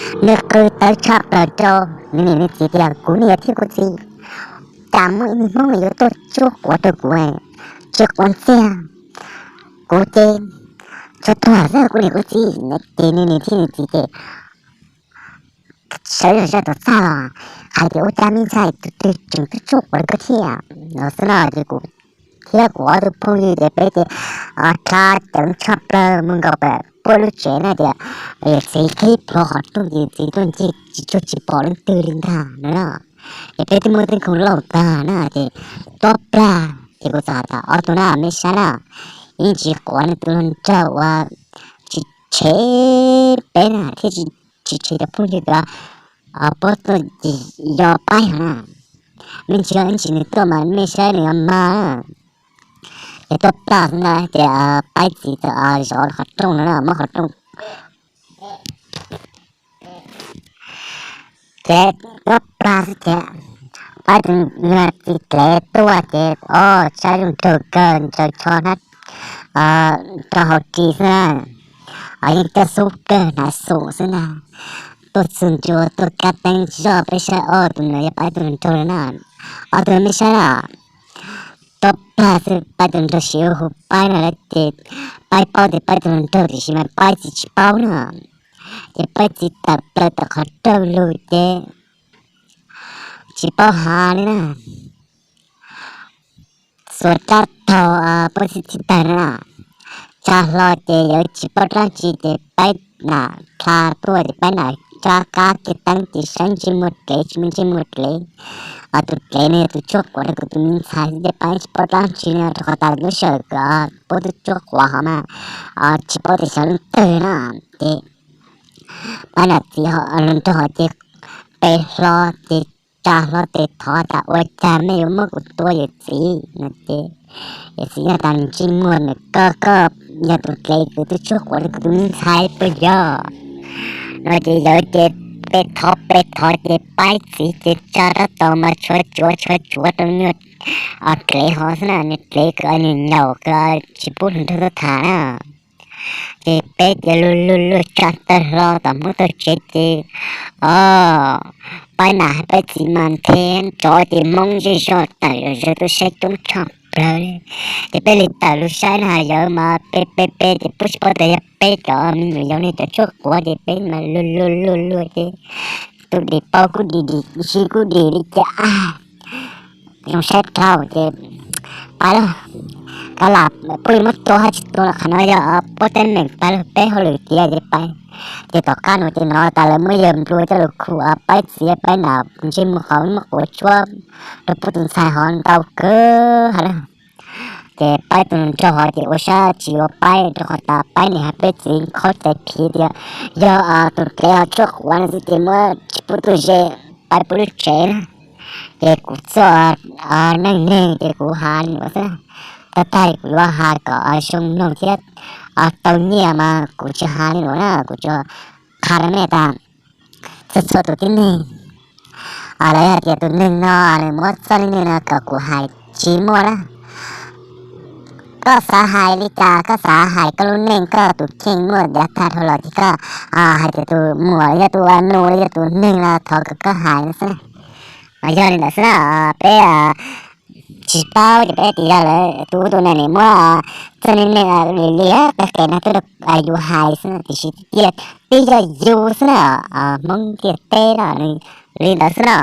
Nws qw tawv tshaj plaws rau nws niam nws txiv tias kuv niam thiab kuv txiv, cas muaj ib niag Hmoob yuav tuaj tsuab quav rau kuv, tsis quav ntxiag, kuv ces tsuas tuag xwb kuv niam kuv txiv. Ces nws niam thiab nws txiv ces sawv zog zaj tuam txaj los hais tias ua cas me ntxhais tus twg tseem tuaj tsuab quav rau koj thiab no xwb no. Ces kuv thiab kuv ob tug phooj ywg ces peb ces rhab cawv tshaj plaws mus nkaum pem puab lub tsev na tias yawm txiv qhib plhuav qhov rooj ces txiv tuaj ncig tsis cuag tsis pom leej twg li ntag no na. Ces peb twb muaj teeb khoom lauj tag na ces tuaj plag ces kuv txawm hais tias ob tug na mej saib na, yeej tsis quav nws tus hluas nraug uas tsis tshev peb na thiab tsis tshev cov phooj ywg uas puab tuaj yos paib hov na. Mej ntsia ib ntsis nws tuaj mas mej saib nws yuav mag na. Ces tuaj plag xwb na ces paib txiv txawm zov qhov rooj no na, muab qhov rooj ces tuaj plag xwb ces paib tus niag txiv dlev tuaj ces o, saib zoo nraug kawg, ntsawg tsho hnab rau hauv ris xwb na, yeej kaj xub kawg hnav xum xwb na. Tuaj txug ncua tuaj kab teeb tsis zoj peb saib o, tus no yog paib tus hluas nraug na. Ob tug mej saib na, tuaj plag xwb paib tus hluas nraug siv hu paib no lawm ces paib paub tias paib tus hluas nraug tiam sis mas paib txiv tsis paub na. Ces paib txiv tawm plaws tom qhov rooj lug ces tsis paub hais li na. Xuas rab taug paib txiv txhib tawg na, tsa hlo ces yawg tsis paub dlaab tsi ces paib nam dha tuaj ces paib nam rov qab kiag teeb ces saib ntsej muag dlev tsis muaj ntsej muag dlev. Tus dlev no yog tus tsuab quav rau kuv tus me ntxhais xwb ces paib tsis paub dlaab tsi no rau qhov tas lub sij hawm puab tuaj tsuab quav hov mas tsis paub tias xyov leej twg na. Ces paib nam txiv hluas nraug ces pe hlo ces tsa hlo tes thov tas ua cas mej yuav muab kuv tua yawm txiv no ces yawm txiv nug tas ntsej muag nws, koj, koj yog tus dlev kws tuaj tsuab quav rau kuv tus me ntxhais puas yog no ces yawg ces pe thov pe thov ces paib txiv ces tsa rab taus mas tshuav tsuav tshuav tsuav rau niag dlev hov xwb na, niag dlev kws nws nyaum kws tsis pub hluas nraug tuaj tham na. Ces peb ces luag luag luag tsa tawg hlo tom Hmoob tag tsev ces o, paib nam hais paib txiv mas nthe nrov ces Hmoob zej zog tawm zom zaws tuaj saib coob tshaj plawg li. Ces peb li tawm lug saib na yawg mas pe pe pe ces pub tsis paub tas yog peb cov me nyuam yaus ne cov tsuab quav ces peb mas luag luag luag luag ces tus dim paub kub dim dim sib kub dim li ces a, zoo saib dhau ces paib lawm, kab lam puab yuav muab tua hab tsis tua los qhov no yog puab teeb meem paib lawm, peb hauj lwm tiav ces paib. Ces tom qab no ces no tas lawv muab yawg nplua coj lug khu paib txiv paib nam ntsej muag qhov muab quav tsuab rau puab tus ntxhais hov ntau kawg hab na. Ces paib tus nraug hov ces ua sab tsis ua paib rau qhov tas paib nim hais paib txiv khaub cai phiv tias yog tus dlev hov tsuab quav no xwb ces muab tsis pub tuaj ze paib puab lub tsev na. Ces kuv txoj neej neeg ces kuv has li nuav xwb. Tag tag kuv yuav has kom zoo mloog thiab tau nyiaj mas kuv tsis has li nuav na, kuv tsuas qha rau mej tas txhua txhua tus tib neeg lawv hais tias tus neeg no nws muab txoj neej neeg no kom kuv hais tsis muaj na. Koj xav hais li cas koj xav hais koj lub neej koj tus kheej muaj yav tag dhau los ces koj hais tias tus muam los yog tus nus los yog tus neeg los thov kom koj hais no xwb na. Mas yog li ntawd xwb na, peb tsis paub ces peb tias yog lawv tus ub tus no nws muab txoj neej neeg li li qe qe no tuaj rau yus hais xwb na, tiam sis tiag twb yog yus xwb na, Hmoob ntiaj teb no nws li ntawd xwb na.